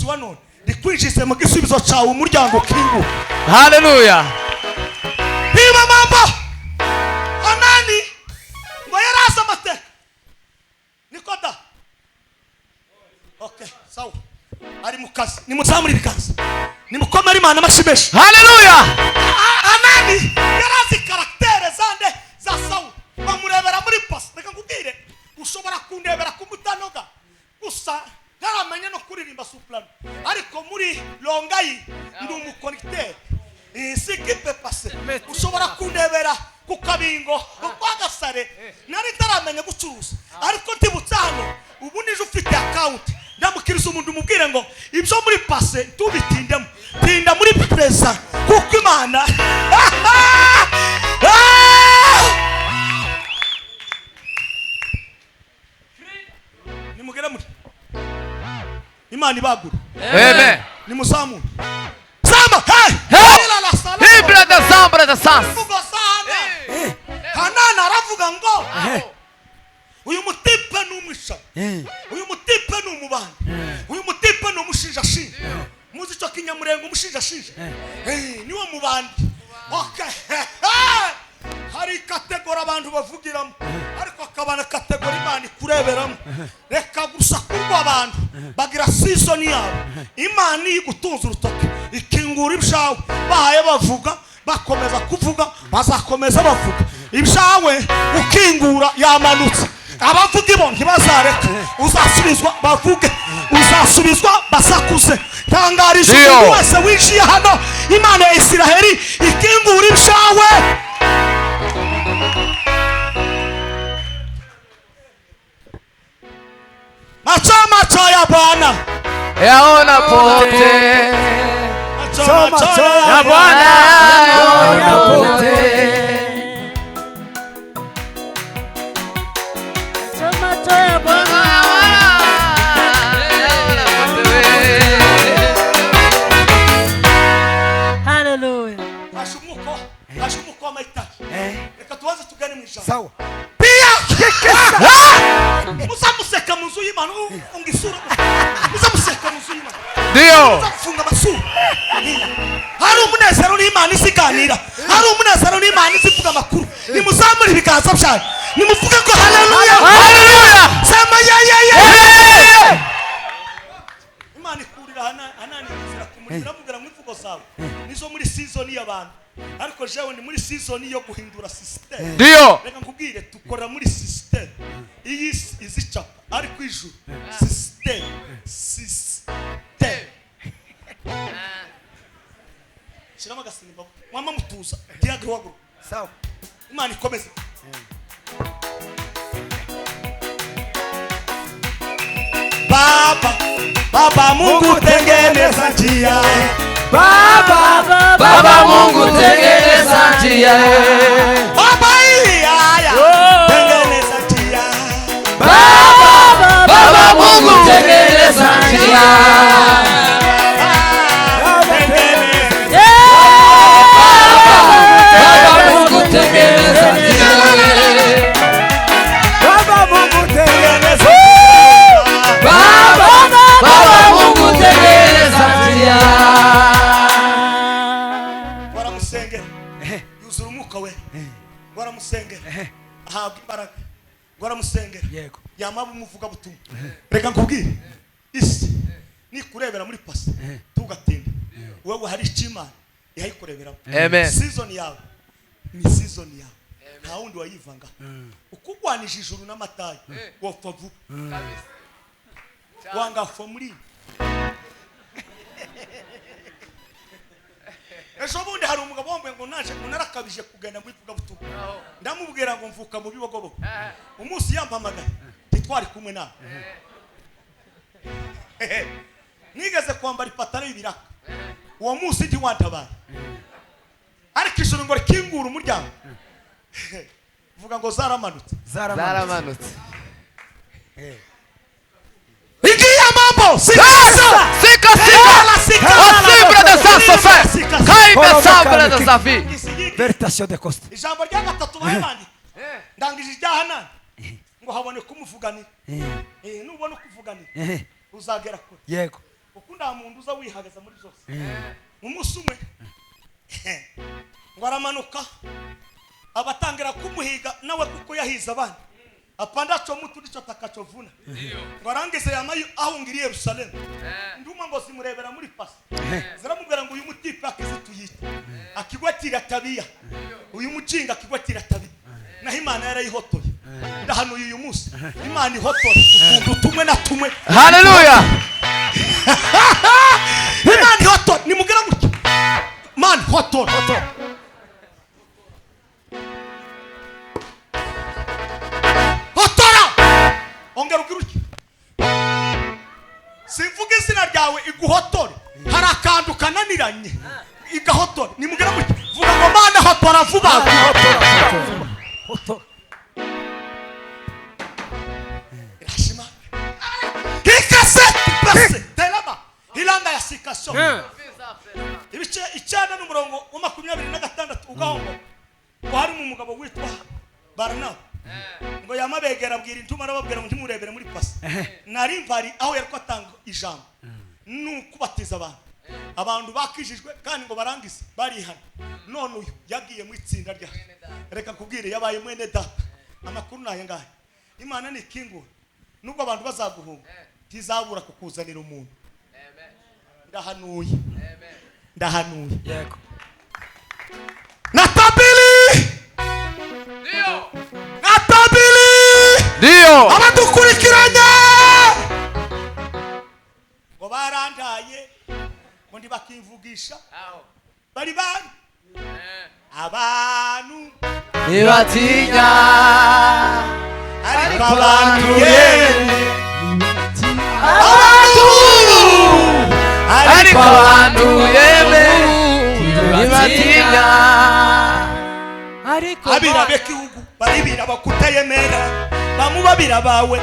Munsi wa none rikwinjize mu gisubizo cyawe, umuryango ukinguka. Haleluya. Niba mambo Hanani ngo yari azi amateka, niko da. Okay, sawa, ari mu kazi. Nimuzamure ibiganza, nimukomere Imana amashyi menshi. Haleluya. Hanani yari azi caractère zande? Za Sawuli. Bamurebera muri passé. Reka nkubwire, ushobora kundebera ku mutanoga gusa, ntaramenya no kuririmba soprano, ariko muri Rongai ndi umukonegiteri sikipe pase. Ushobora kundebera ku kabingo kwa Gasare, nari ntaramenya gucuruza, ariko ntibutse hano ubu nije ufite account. Ndamukiriza umuntu, umubwire ngo ibyo muri passé tubitindemo, tinda muri présent, kuko Imana. Ah! Nimugere muri Imana ibagura. Amen. Nimuzamure, zama, hey! Hey! La, la, sala. Hey, brother Sam, brother Sam. Imvugo za Hanani. Hanani aravuga ngo uyu mutipe ni umwisha, uyu mutipe ni umubandi, uyu mutipe ni umushinjashinja. Muzi icyo kinyamurenga, umushinjashinja? Niwo mubandi. Okay. Hari catégorie abantu bavugiramo, ariko hakaba na catégorie Imana ikureberamo. Reka gusa kurwa, abantu bagira season yabo. Imana iyo igutunze urutoki ikingura ibyawe, bahaye bavuga, bakomeza kuvuga, bazakomeza bavuga ibyawe. Ukingura yamanutse, abavuga ibo ntibazareka. Uzasubizwa bavuge, uzasubizwa basakuze. Tangarije Ndio. umuntu wese winjiye hano, Imana ya Isiraheli ikingura ibyawe. Macho, macho ya Bwana Yaona pote. Macho, macho Ya Bwana yaona pote. Macho ya Bwana. Yaona pote. Haleluya. Haje umwuka, haje umwuka w'amayitari. Reka tubanze tugane mu ijambo. Sawa. Pia muzamuseka mu nzu y'Imana, unga isura, muzamuseka mu nzu y'Imana. Ndio. Muzafunga amasura. Hari umunezero n'Imana isiganira, hari umunezero n'Imana izivuga amakuru. Nimuzamure ibiganza byanyu, nimuvuge ngo haleluya. Haleluya. Sema ye ye ye. Hey! Imana ikurira Hanani inzira kumurira, iramubwira ngo imvugo zawe nizo muri season y'abantu, ariko jewe ni muri season yo guhindura system. Ndio. Reka nkubwire, dukora muri system iyi si izicapa, ariko ijuru system, system. Shyiramo agasimba, mwama mutuza ntiyagire uhaguruka. Sawa. Imana ikomeze. Baba, Baba Mungu, tengeneza njia. Baba. Baba Mungu, tengeneza njia. Baba iyaya, tengeneza njia. Baba, Baba Mungu, tengeneza njia. Tengeneza. Baba Mungu, tengeneza njia. Baba Mungu Tengeneza. Baba, Baba Mungu, tengeneza njia. Baramusengera, yuzura umwuka we. Baramusengera, ahabwa imbaraga. Baramusengera, yamaba umuvugabutumwa. Reka nkubwire, isi nikurebera muri passé, tugatinde. Wowe hari icyo Imana ihayikureberamo. Amen. Season yawe ni season yawe, nta wundi wayivanga. Ukugwanije ijuru n'amatayi, wapfa vuba, wangapfa muri ibi. Ejo bundi hari umugabo wambaye ngo naje ngo narakabije kugenda mu ivugabutumwa. Ndamubwira ngo mvuka mu Bibogobogo. Umunsi yampamagaye ntitwari kumwe nawe. Nigeze kwambara ipataro y'ibiraka, uwo munsi ntiwantabaye, ariko ijoro ngo rikingure umuryango, vuga ngo zaramanutse. Zaramanutse. Ingia mambo sikasa. Sika sika. Osi brother Sam Sofa. Kai Sam, brother Safi. Vertation de Costa. Ijambo rya gatatu barabandika, ndangije irya Hanani, ngo haboneke umuvuganira. Nubona ukuvuganira uzagera kure. Yego. Uku Nta muntu uza wihagaza muri zose. Umunsi umwe ngo aramanuka, abatangira kumuhiga nawe kuko yahize abandi. Apandacho mtu ndicho atakachovuna. Ngo arangize yamayo ahungira i Yerusalemu. Nduma ngo zimurebera muri pasi, ziramubwira ngo uyu mutipe akizituyita akigwatira tabia, uyu mujinga akigwatira tabia. Naho Imana yarayihotoye. Ndahanuye uyu munsi Imana ihotore utuntu tumwe na tumwe. Haleluya. Imana ihotore, nimubwira gutya, Imana ihotore. Hotora, ongera ubwira utya, simvuga izina ryawe, iguhotore. Hari akantu kananiranye, igahotore. Nimubwira gutya, vuga ngo Mana hotora vuba. Hotora. Irashima ikaseti pese telama ilanga ya sikaso. Ibice 9 n'umurongo wa 26 ugahombo, ngo harimo umugabo witwa Barnaba, ngo yamabegera abwira intumwa, arababwira ngo ntimurebere muri pasi. Nari mpari aho yari atanga ijambo nukubatiza abantu, abantu bakijijwe kandi ngo barangize barihana. None uyu yagiye mu itsinda rya, reka kubwire, yabaye mwene data. Amakuru naye ngahe, Imana ni ikingura, nubwo abantu bazaguhunga ntizabura kukuzanira umuntu. Ndahanuye, ndahanuye. Yego. Natabili, natabili. Ndio. Abadukurikiranye ngo barandaye, ngo ntibakimvugisha, bari bari abantu ntibatinya, ariko abantu yemwe, abantu, ariko abantu yemwe ntibatinya. Ariko abira b'igihugu baribira bakutayemera, bamubabira bawe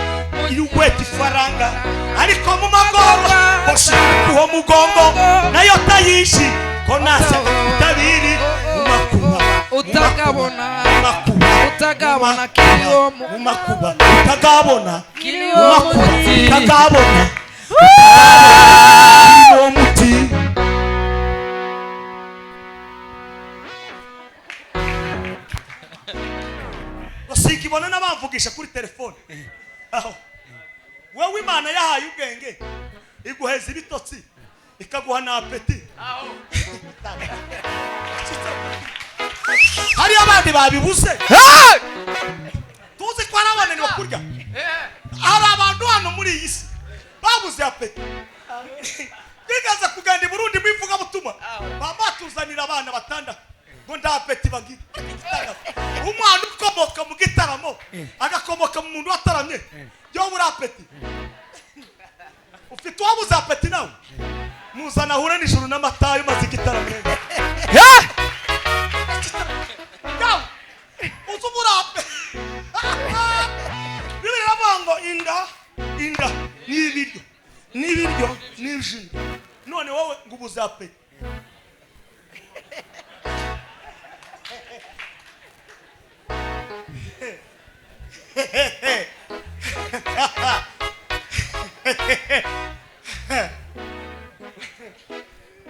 irugweta ifaranga, ariko mu magorwa boshikuho mugongo nayo tayishi ko nase utabiri mu makuba utagabona, mu makuba utagabona kiriho mu makuba utagabona kiriho mu makuba muti. Utagabona uwo muti. Basikibona n'abamvugisha kuri telefone. Aho wewe Imana yahaye ubwenge, iguheza ibitotsi, ikaguha na apeti. Hari abandi babibuze. Hey! Tuzi ko hari abananiwe kurya. Hari abantu hano muri iyi si babuze apeti. Twigaze kugenda i Burundi mu ivugabutumwa, bama batuzanira abana batandatu ngo nta appétit bagira. Umwana ukomoka mu gitaramo, agakomoka mu muntu wataramye, yo muri appétit. Ufite uwabuze appétit nawe, muzana ahure nijoro n'amatayo maze igitaramo. Hey! Yawe, uzi ubura appétit. Bibiliya iravuga ngo inda, inda ni ibiryo, n'ibiryo ni ibijinga. None wowe ngo ubuze appétit.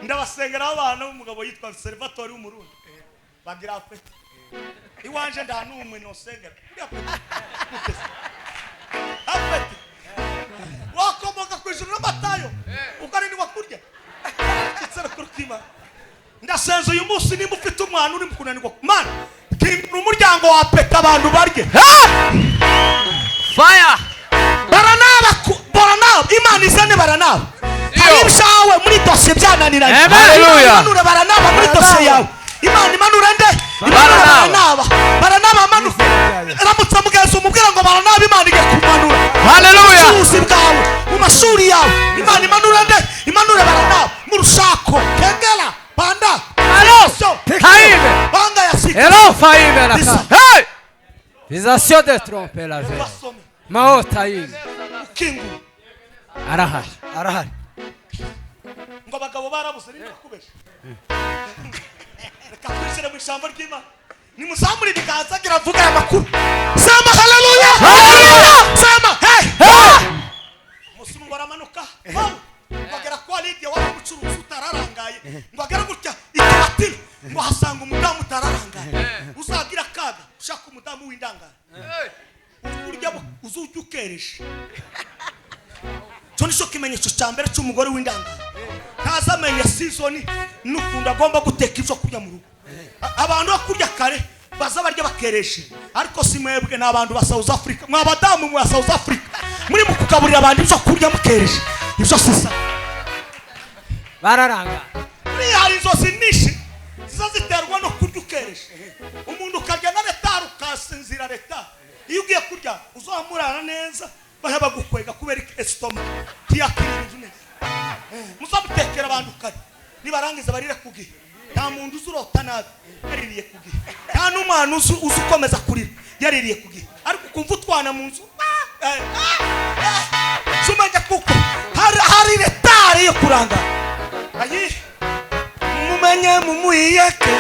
Ndabasengera abana b'umugabo yitwa Servatori w'Umurundi, bagira appétit. Iwanje nta n'umwe nosengera. Uriya appétit gute se? Appétit wakomoka ku ijuru n'amatayo ukananirwa kurya. Kitsara kurukima. Ndasenze uyu munsi, nimba ufite umwana uri mu kunanirwa, Mana kingura umuryango wa appétit, abantu barye. Fire! Baranaba baranaba, Imana izane baranaba. Hari ibyawe muri dosiye byananiranye. Amen. Hallelujah. Imana imanure baranaba muri dosiye yawe. Imana imanure nde? Imanure Baranaba. baranaba, baranaba amanuke. Ramutse mugenzi, umubwira ngo baranaba Imana igiye kumanura. Hallelujah. Mu bucuruzi bwawe, mu mashuri yawe, Imana imanure nde? Imanure baranaba. Mu rushako, kengera banda. Hello! Haime! Banga ya sika. Hello, Faime Lisa. Raka. Hey! Visation de tromper la veille. Basome. Mao Taime. Ukingura. Arahari. Arahari. Ngo abagabo barabuze, ni nakubesha. Reka twishyire mu ijambo ry'Imana. Nimuzamure ibiganza, gira vuga aya makuru. Sema haleluya, sema hey. Umunsi umwe ngo aramanuka, bagera kwa Lidiya. w'indangare urya uzujya ukeresha. Cyo nicyo kimenyetso cya mbere cy'umugore w'indangare. Ntazamenya season n'ukuntu agomba guteka ibyo kurya mu rugo. Abantu bo kurya kare baza barya bakereshe, ariko si mwebwe, ni abantu ba South Africa. Mwa badamu mwa South Africa, muri mu kugaburira abantu ibyo kurya mukereshe, ibyo sisa Bararanga. Buriya hari inzozi nyinshi ziza ziterwa no kurya ukeresha. Umuntu ukarya na retard, ukasinzira retard. Iyo ugiye kurya uzamurara neza, bahe bagukwega kubera estomac ntiyakira ibintu neza. Muzamutekera abantu kare, nibarangiza barire ku gihe. Nta muntu uzi urota nabi yaririye ku gihe, nta n'umwana uzi ukomeza kurira yaririye ku gihe. Ariko ukumva utwana mu nzu, sumenya kuko hari retard yo kurangara. Ayi mumenye mumuyeke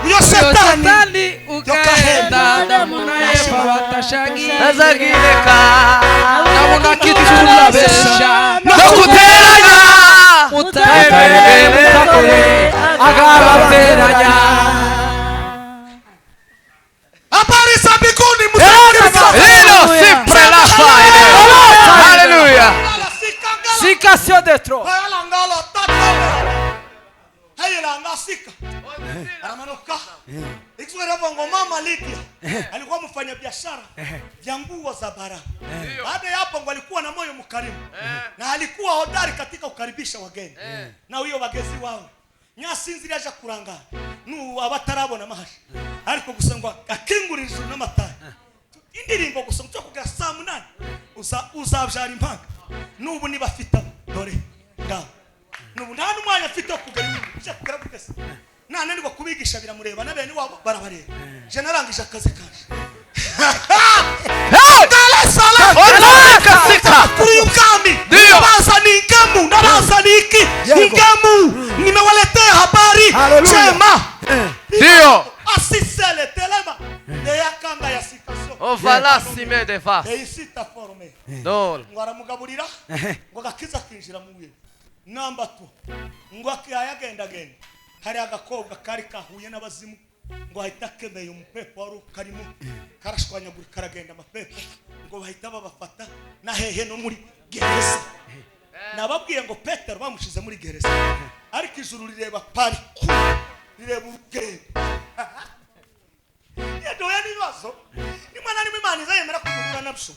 uyo setani ukaenda namuna Eva watashangilia Tazagireka namuna kitulabesha no kuteranya mutaemere agabateranya. Habari za mbinguni msikilizaji. Hilo sempre la faida. Haleluya. Citation de trop. Aramanuka. Ngo mama Lydia alikuwa mfanya biashara ya nguo za bara. Baada ya hapo ngo alikuwa na moyo mkarimu na alikuwa hodari katika kukaribisha wageni. Na huyo wagezi wao nyasinzira aje kurangara nu abatarabona mahasha, ariko gusa ngo akingurira ijuru n'amatara. Indirimbo gusa cyo kugera saa 8 uzabyara impanga. Nubu niba afite dore ngaho, nubu nta n'umwanya afite kugera uje kugera gutese. Nananirwa kubigisha biramureba, na bene wabo barabareba. Je narangije akazi kaje. Kuri ubwami nabaza ni ingamu, nabaza ni iki ingamu, nimewaletea habari njema. Ndio asisele telema deyakanga ya sikaso ovala sime de vas eyisita forme dol ngo aramugaburira ngo agakiza kinjira mu we. Namba 2 ngo akayagenda genda hari agakobwa kari kahuye n'abazimu ngo ahita akemeye umupepo wari karimo karashwanyagura karagenda amapepo ngo bahita babafata na hehe no muri gereza. Nababwiye ngo Petero bamushize muri gereza, ariko ijuru rireba pariku, rireba urugendo. Yadoya n'ibibazo nimwe na rimwe Imana izayemera kuduhura nabyo.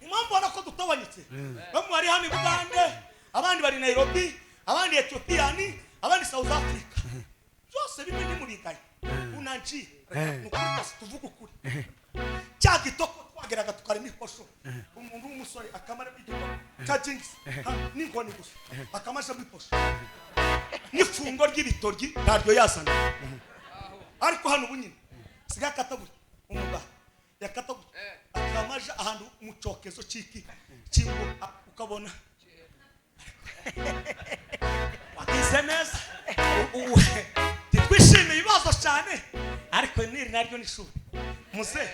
Impamvu ubona ko dutawanyitse, bamwe bari hano i Bugande, abandi bari Nairobi, abandi Ethiopiani, abandi South Africa. Byose bimwe ntimubigaye unanji nukuri tuvuga ukuri. Cya gitoko twageraga tukarema ikosho, umuntu w'umusore akamara igitoko cya jingisi n'inkoni gusa akamasha mu ikosho n'ifungo ry'ibitoryi ntaryo yazana. Ariko hano ubu nyine sigaye akatagura umugabo yakatagura akamaja ahantu mu cyokezo cy'iki cy'ingo ukabona wagize neza. Twishimiye ibibazo cyane, ariko niri naryo ni ishuri. Muze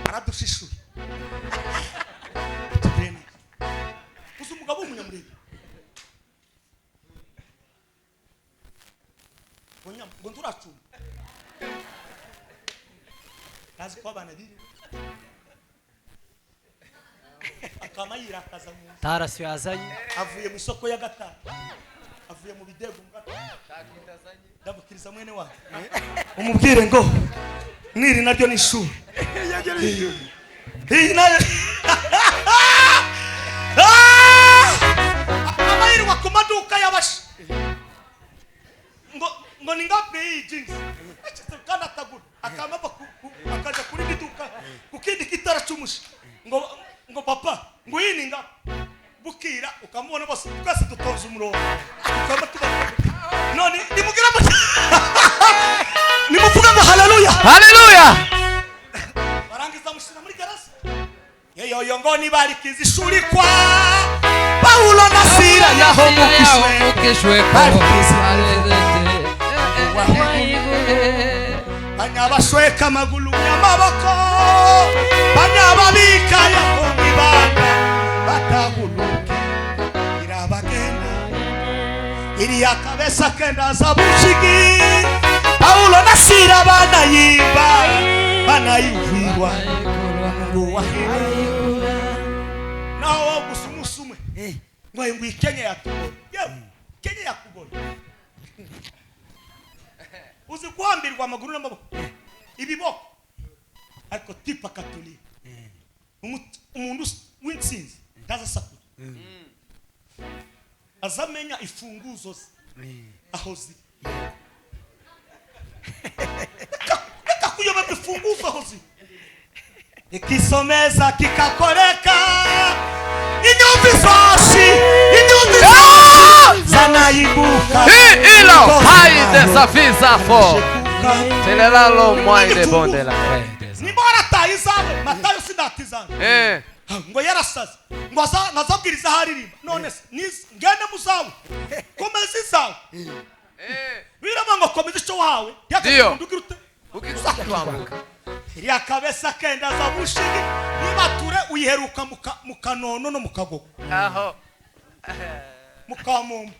aradushishuye tubwire neza. Uzi umugabo w'umunyamurenge ngo nturacumba, ntazi ko abana biri akama yirakaza mu Tarasiyo yazanye avuye mu isoko ya gatanu, avuye mu bidego mu gatanu. Ndabukiriza mwene wawe umubwire ngo niri naryo ni ishuri. Iyi nayo abayirwa ku maduka y'abashi ngo ni ngapi iyi jeans kandi atagura akama akaja kuri iduka ku kindi kitara cy'umushi ngo papa ngo iyi ni ngapi, bukira ukamubona bose twese dutonze umurongo ukaba tuba none nimugira mu nimuvuga ngo haleluya haleluya. Barangiza mushira muri garasi yeyo ngo nibarikiza ishuri kwa Paulo na Sila yahomukishwe banyabashweka amaguru y'amaboko banyababika yakomibanda batahuluke irabagenda iriya kabesa kenda za bushigi Paulo na Sila banayimba banayivigwa Mungu wa higuru. Naho gusa umunsi umwe ngo Kenya yatugoye. Yewe Kenya yakugoye. Uzi kuhambirwa amaguru n'amaboko ibiboko, ariko tipa katolika umuntu w'intsinzi ntazasakura, azamenya ifunguzo ze aho ziri. Reka kuyoberwa ifunguzo aho ziri. Ikisomeza kikakoreka inyumvi zoshi, inyumvi zoshi zanaibuka. Ilo hai dessa visa fo. Telelalo moi de bon de la. Nimba warataye izawe Matayo sindatizana. Ngo yarasaze ngo azabwiriza haririmba. None ngende muzawe komeza izawe. Birama ngo komeza icyo wahawe. Yakundugirute ukikwambuka. Iriya kabesa kenda za bushigi nibature uyiheruka mu Kanono no mu Kagogo. Aho. Mu Kamombo.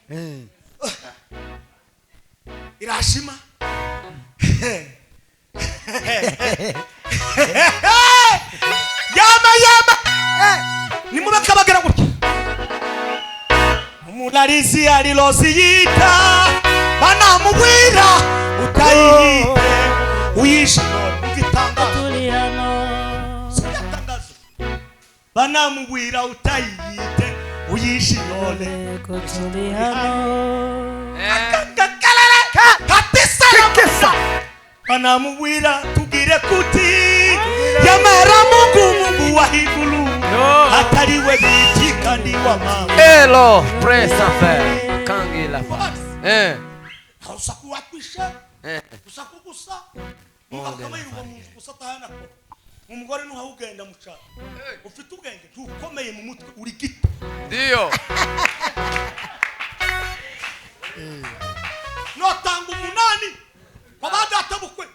Irashima. Yama yama. Nimubeka bagera gutya. Umularizi aliloziyita banamubwira utayiyite uyishino mvitangazo. Siyatangazo. Banamubwira utayiyite uyishinole. Katisa. Banamubwira tugire kuti yamara Mungu Mungu wa higuru atariwe biti kandi wa mama. Elo presa fe kangila fa. Usaku wakwisha. Usaku gusa. Mukakama yiruwa mu gusa tahana ko. Umugore nuha ugenda mu cyaro. Ufite ubwenge ntukomeye mu mutwe uri gito. Ndio. Notanga umunani kwa bukwe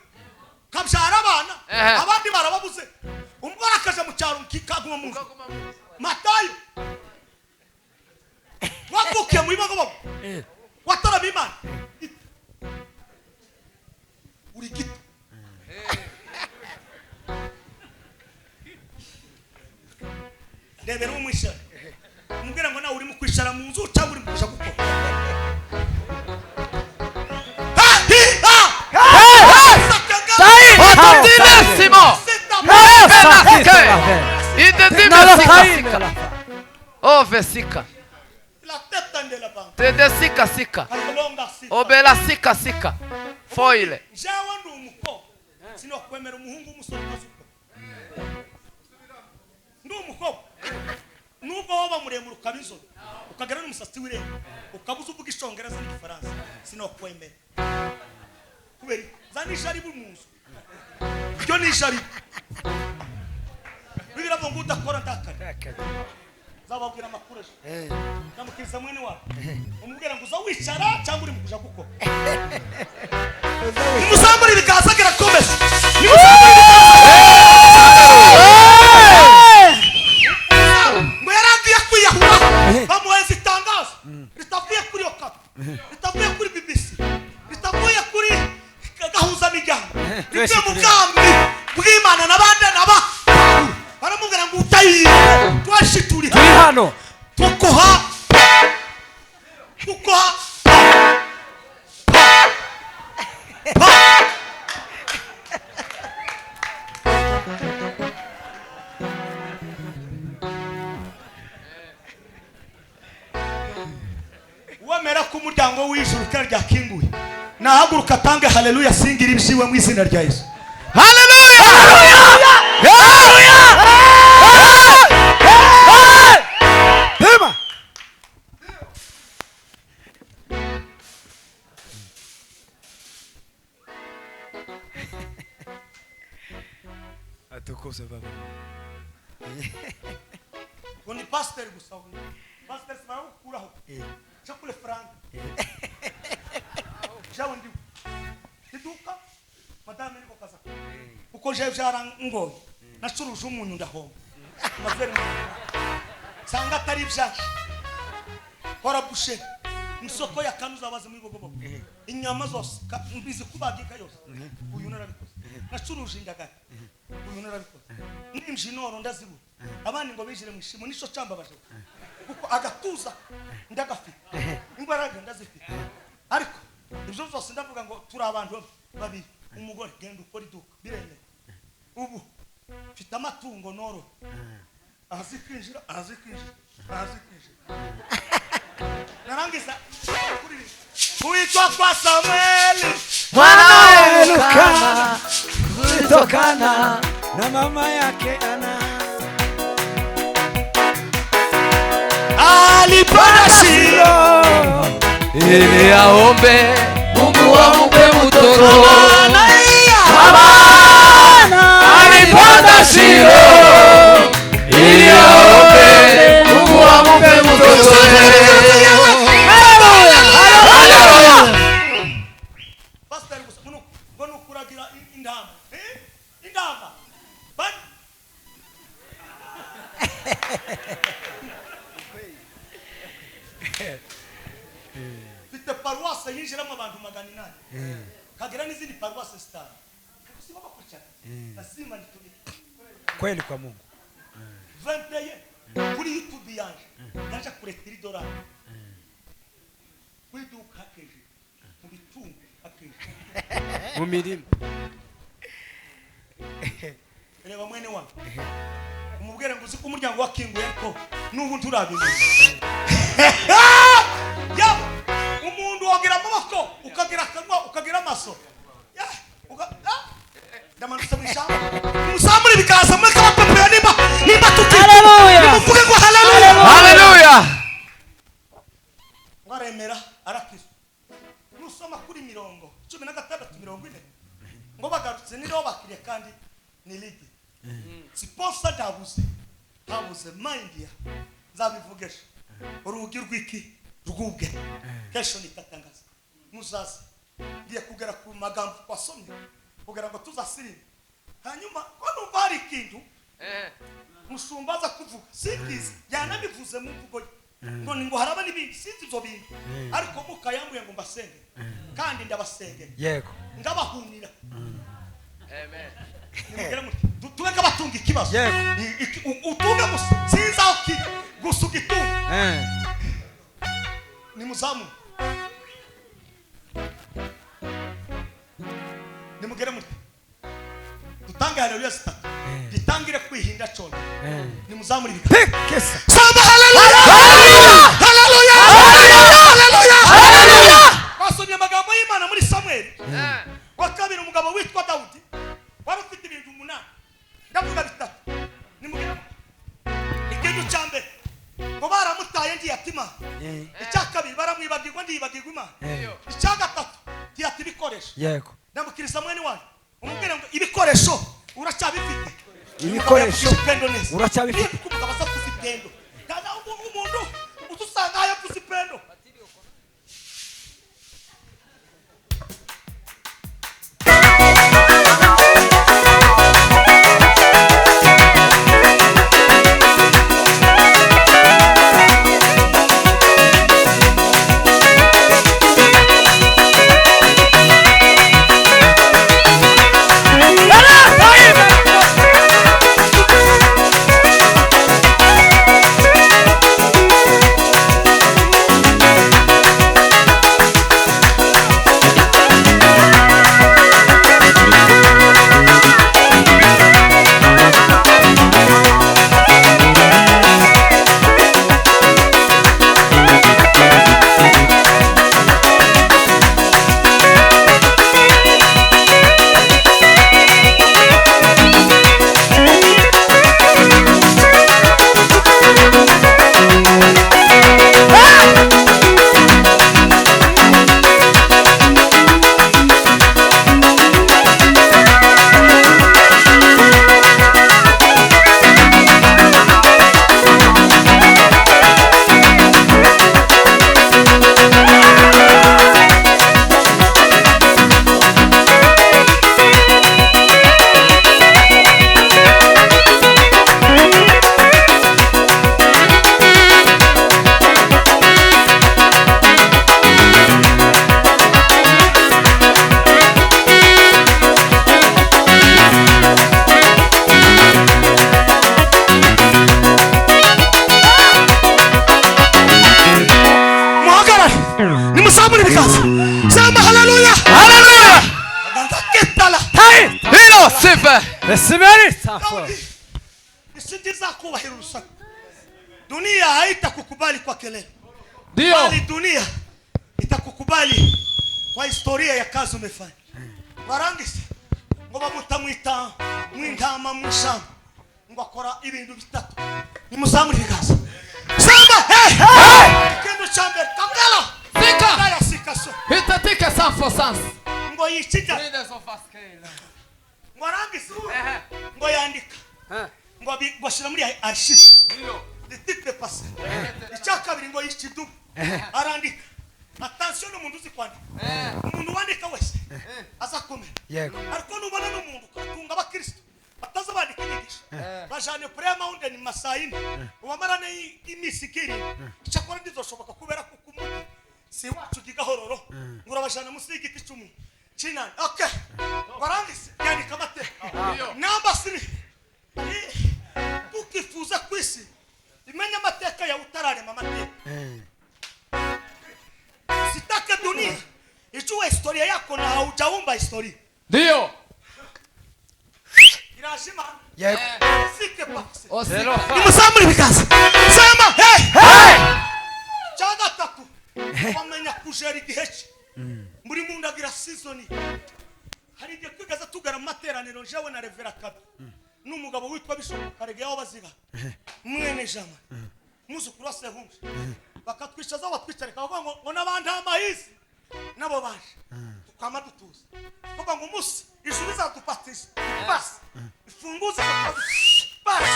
kabyara abana abandi barababuze. Umugore akaja mu cyaro kikaguma mu nzu. Matayo wavukiye muri Bibogobogo watarama Imana uri gito. Ndebera umwishara umubwira ngo nawe urimo kwicara mu nzu cyangwa uri kuja gukora. Oh vesika. Tede sika sika. Obela sika sika. Foile. Jewe ndi umukobwa sinokwemera umuhungu w'umusore utazuko. Ndi umukobwa nubwo woba muremure ukaba inzobe ukagera n'umusatsi w'irembo ukabuza uvuga icyongereza n'igifaransa sinokwemera. Kubera zana ishari mu nzu. Iryo ni ishari. Bibiliya ivuga ngo udakora ndakare. Nzababwira amakuru ejo. Namukiriza mwene wawe umubwira ngo uza wicara cyangwa uri mu kuja gukora. Nimuzamure ibiganza gerakomeza. Nimuzamure ibiganza. Ngo yaragiye kwiyahura bamuheza itangazo ritavuye kuri Okapi, ritavuye kuri BBC, ritavuye kuri Gahuza miryango, rivuye mu bwami bw'Imana n'abandi naba baramubwira ngo utayiye twashituri turi hano tukoha tukoha pa. Wemera ko umuryango w'ijuru ryakinguye nahaguruka atange haleluya singira ibishiwe mu izina rya Yesu. Haleluya! Haleluya! Hema. Atukuze baba. Ngo ni pastor gusa. Pastor barakuraho. Chakule frank. Jawe ndi iduka madame niko kaza. Uko je byarangoye. Nacuruje umunyu ndahomba. Amavere sanga atari ibyaje. Kora bushe. Isoko ya kanuza baze muri Bibogobogo. Inyama zose mbizi kubagika yose. Uyu narabikoze. Nacuruje indagara. Uyu narabikoze. Nimjinoro ndazibura. Abandi ngo binjire mu ishimo nico cambabaje. Kuko agatuza ndagafite. Imbaraga ndazifite. Ariko ibyo byose ndavuga ngo turi abantu babiri. Umugore genda ukora iduka biremeye. Ubu mfite amatungo noro. Azi kwinjira, azi kwinjira, azi kwinjira. Narangiza kuitwa kwa Samueli mwana wa Elkana kulitokana na mama yake Ana. Alipanda Shilo ili aombe Mungu ampe mtoto. Alipanda Shilo ili aombe Mungu ampe mtoto. Pastor gusa muno ngono kuragira indama. Indama. Ban Mfite paruwase yinjiramo abantu 800. Kagira n'izindi paruwase 5. Kusimama kucha. Lazima nitumike. Kweli kwa Mungu. 21 kuri YouTube yanje. Ndaje kuretira idolari. Kuri duka keje. Mu bitungo akeje. Mu mirima. Reba mwene wangu. Umubwire ngo uzi ko umuryango wakinguye ariko n'ubu nturabimenye. Yaba umuntu wagira amaboko ukagira akanwa ukagira amaso. Ndamanutse mu ishyamba. Musamure bikaza muri kabapepera nimba tuti. Haleluya. Nimuvuge ngo haleluya. Haleluya. Waremera arakizwa. Nusoma kuri 16 40 ngo bagarutse niho bakiriye kandi ni ligi. Sponsor ndabuze. Habuze mind ya nzabivugesha. Urugi rwiki rwubwe. Kesho nitatangaza. Muzaze. Ngiye kugera ku magambo twasomye kugira ngo tuzasirime. Hanyuma ko numva hari ikintu mushumba aza kuvuga simbizi yanabivuze mu mvugo ngo ni ngo haraba n'ibindi sinzi ibyo bintu ariko mukayambuye ngo mbasenge kandi ndabasenge. Yego. Ndabahunira. Amen. Nimugere muti tube kabatunga ikibazo. Yego. Utunga gusa sinzi aho kiri gusa ugitunga. Ni muzamu. Nimugere muti dutange haleluya zitatu. Gitangire kwihinda cyone. Nimuzamure ibiganza. Samba haleluya. Haleluya. Haleluya. Haleluya. Basomye amagambo y'Imana muri Samuel. Wa kabiri umugabo witwa Dawudi wari ufite ibintu 8. Ndavuga bitatu. Nimugere ikintu cya mbere ngo baramutaye ndiyatima. Icya kabiri baramwibagirwa ndiyibagirwa Imana. Icya gatatu ntiyata ibikoresho. Yego. Ndamukiriza mwene wanyu umubwire ngo ibikoresho uracyabifite. Ibikoresho uracyabifite. Umugabo aza kuvuza ipendo. Kandi umuntu utusanga yavuza ipendo. Asifiwe. Recevez sa Daudi, force. isi ndizakubahira urusaku. Dunia haitakukubali kwa kelele, Ndio. bali dunia itakukubali kwa historia ya kazi umefanya. Barangise ngo bamutamwita mwintama mwishamba, ngo akora ibintu bitatu. Nimuzamure ibiganza, samba hey, hey! Ikintu cya mbere kangala Sika. Kangala sikaso Hitatika sanfo sans. ngo yicija, ngo arangize ngo yandika, ngo ashyira muri archive le titre passé. Icya kabiri, ngo yica idubu, arandika. Attention, n'umuntu uzi kwandika, umuntu wandika wese azakomera. Ariko nubona n'umuntu ukatunga abakristo bataza bandika inyigisho, bajane prayer mountain mu masaha 4, ubamarane iminsi ikirindwi. Icyakora ntizoshoboka kubera ko umugi si iwacu gigahororo, ngo urabajana munsi y'igiti cy'umuntu kinani. Okay, warangize yandika amateka. Number 3, tukifuza ku isi imenya amateka yawe utararema amateka. Sitake dunia ijue historia yako na haujaumba historia. Ndio. Irashima. Sike pasi. Osika. Nimuzamure ibiganza, sema hey, hey! Cya gatatu, wamenya kujera igihe cye. Muri muntu agira season. Hari igihe twigeze tugara mu materaniro, jewe na Revera Kabi n'umugabo witwa Bishop Karegeya w'Abaziga, mwene Jama, umwuzukuru wa Sehumbi, bakatwicaza, batwicarika, bavuga ngo n'abandi amahizi nabo baje, tukama dutuza, tukavuga ngo umunsi ijuru izadupatije basi ifunguze, basi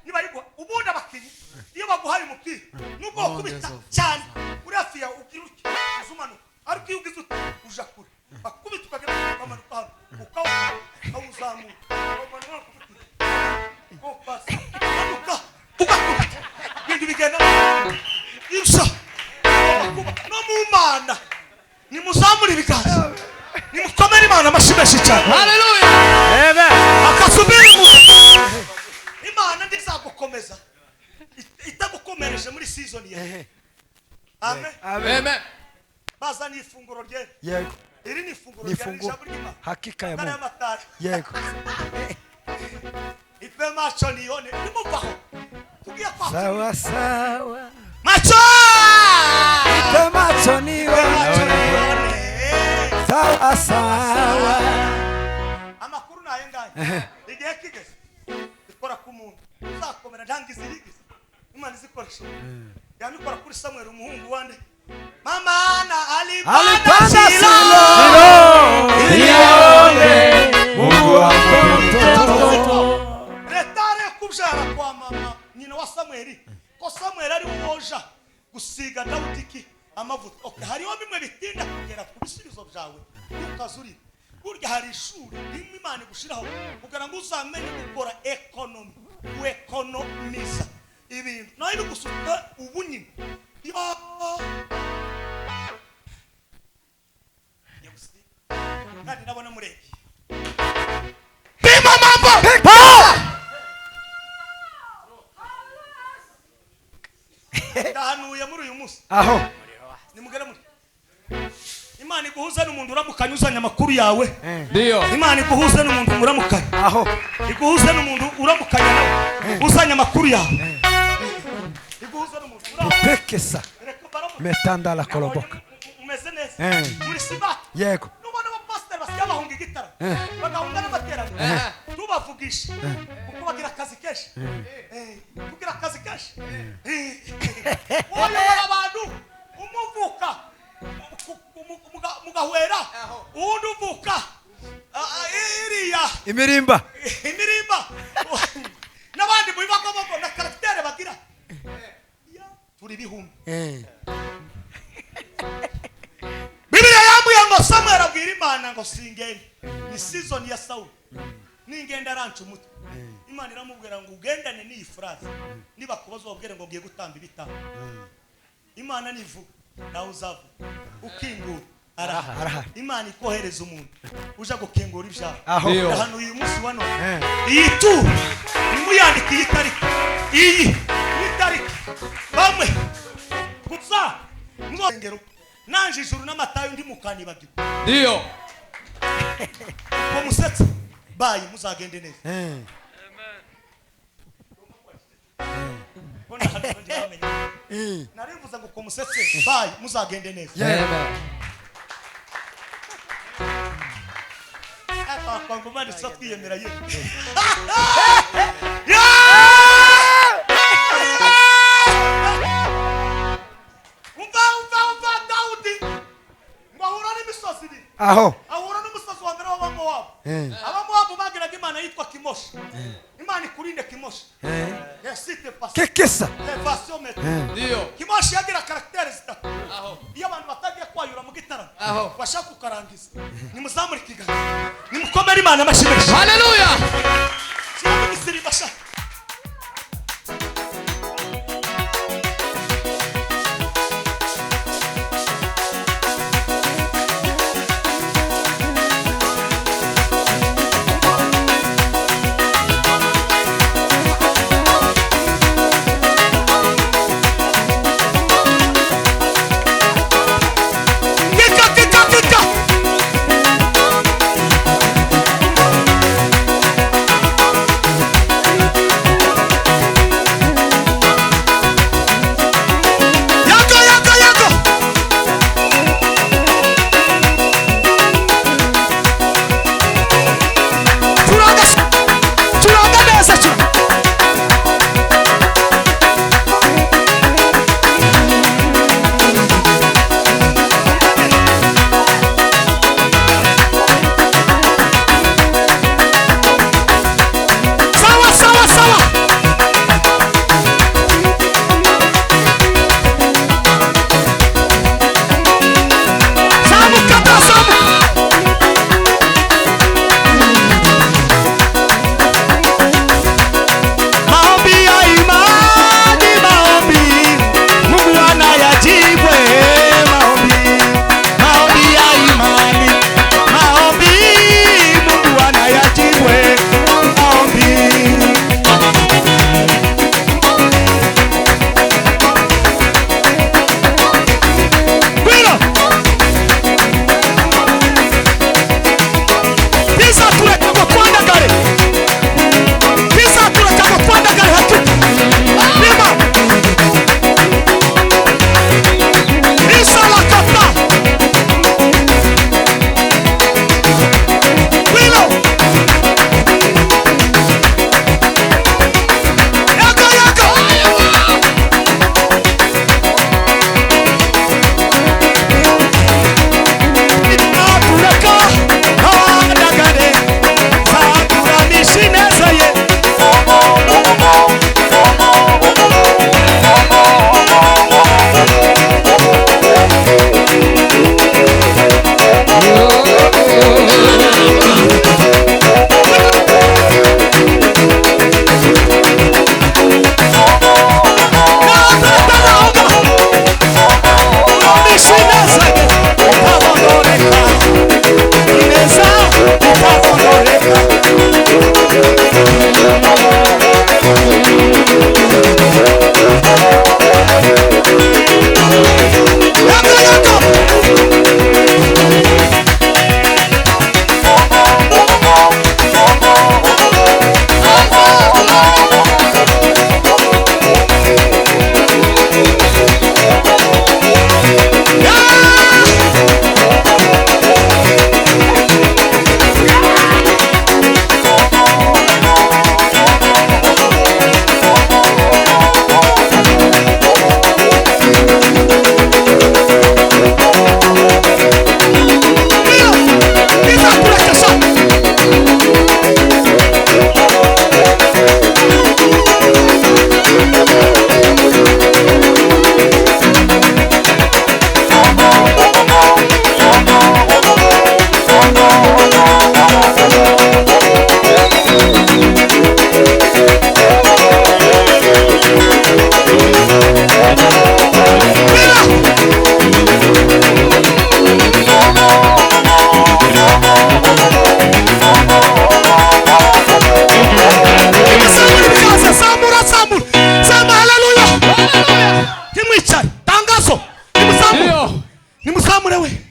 niba ariko ubundi abakinnyi iyo baguhaye umupira, nubwo wakubita cyane uri hafi yawe, ugira utya uzumanuka, ariko iyo ugize uti uja kure, bakubita ukagera ukamanuka hano, ukawuzamura, ukawumanura, ukubita basi umanuka ugakubita, ibintu bigenda irusha kuba no mu Mana. Nimuzamure ibiganza, nimukomere Imana amashyi menshi cyane. Haleluya. Amen. Akasubiri mu Imana ndizagukomeza itagukomereje muri season yawe. Amen. Amen. Amen. Bazana ifunguro ryera. Iri ni ifunguro Ni ryera, funguo. ijambo ry'Imana. Hakika ya Atari Mungu. amatara. Ipe macho nione, nimuvaho tugiye kwa Sawa sawa. Macho. Ipe macho Ipe nione. macho nione. Sawa sawa. Amakuru ni ayo ngayo. Igihe kigeze ikora ku muntu uzakomera, ntangizi yigize Imana izikoresha, yabikora kuri Samuel, umuhungu wande mama Ana. Alipanda Alipanda Silo. Silo. Nione Mungu wako mtoto. Retard yo kubyara kwa mama nyina wa Samweli, ko Samweli ari we woja gusiga Dawudi iki amavuta. Okay, hariho bimwe bitinda kugera ku bisubizo byawe, ntukazurire. Burya hari ishuri rimwe Imana igushiraho kugira ngo uzamenye gukora economy, kuekonomiza ibintu, nawe bigusuka ubu nyine. Yo. Nyagusiga. Kandi ndabona murebye pima mambo. Ndahanuye muri uyu munsi. Aho. Nimugere muri Imana iguhuze n'umuntu uramukanya uzanye amakuru yawe. Ndio. Imana iguhuze n'umuntu muramukanya. Aho. Iguhuze n'umuntu uramukanya nawe uzanye amakuru yawe. Iguhuze n'umuntu uramukanya. Upekesa. Reka baramuka. Metanda la koloboka. Umeze neza muri sibata. Nubona abapasiteri basigaye bahunga igitara, bagahunga n'amateraniro, tubavugisha kuko bagira akazi kenshi. Kugira akazi kenshi. Woyobora abantu umuvuka mugahwera, uwundi uvuka iriya Imirimba. Imirimba n'abandi mu bibagobogo na caractère bagira. Ya, turi ibihumbi. Bibiliya yambwiye ngo Samuel abwira Imana ngo singende, ni season ya Sawuli, ningenda aranca umutwe. Imana iramubwira ngo ugendane n'iyi phrase, nibakubaza ubabwire ngo ngiye gutamba ibitambo. Imana nivuga nawe uzavuga, ukingura arahari. Arahari. Imana ikohereza umuntu uja gukingura ibyaha. Aho. Ndio. Hano uyu munsi wa none, iyi turu nimuyandike, iyi tariki, iyi tariki, bamwe gusa muzongero nanje ijuru n'amatayo ndi mukanibagirwa. Ndio. Uko musetse. Bayi muzagende neza. Bona hano ntibamenye. Narivuze ngo kumusetse bayi muzagende neza. Abakongomani sasa twiyemera ye. Umva umva umva Daudi ngo ahura n'imisozi ibiri. Aho. Ahura n'umusozi wa mbere w'Abamowabu. Abamowabu bagiraga imana yitwa Kimoshi. Imana ikurinde Kimoshi. Yasite pasi. Kekesa. Levation meto. Ndio. Kimoshi yagira caractère zitatu. Aho. Iyo abantu batagiye kwayura mu gitaramo Aho. bashaka kukarangiza nimuzamure ikiganza nimukomere Imana amashyi menshi. Haleluya. Shyiramo igisiriba sha. Kika kika kika.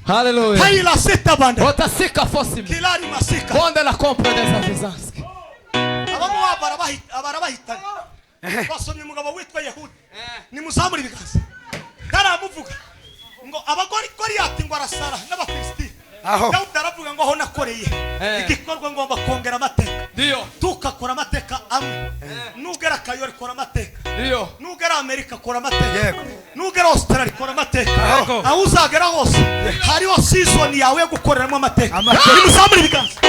Haleluya. Hayila sita banda. Otasika fosime. Kilari masika. Konde la compre des avisanski. Abamowabu barabahitanye. Basomye umugabo witwa Yehudi. Nimuzamure ibiganza. Ntaramuvuga ngo abagore Goliyati ngo arasara n'Abafilisitiya. Aho. Dawudi aravuga ngo aho nakoreye igikorwa ngomba kongera amateka. Ndio. Tukakora amateka amwe. Nugera Kayori kora amateka. Ndio. Nugera Amerika kora amateka. Yego. Nugera Australia kora amateka. Aho. Aho uzagera hose hariho season yawe yo gukoreramo amateka. Amateka. Nimuzamure ibiganza.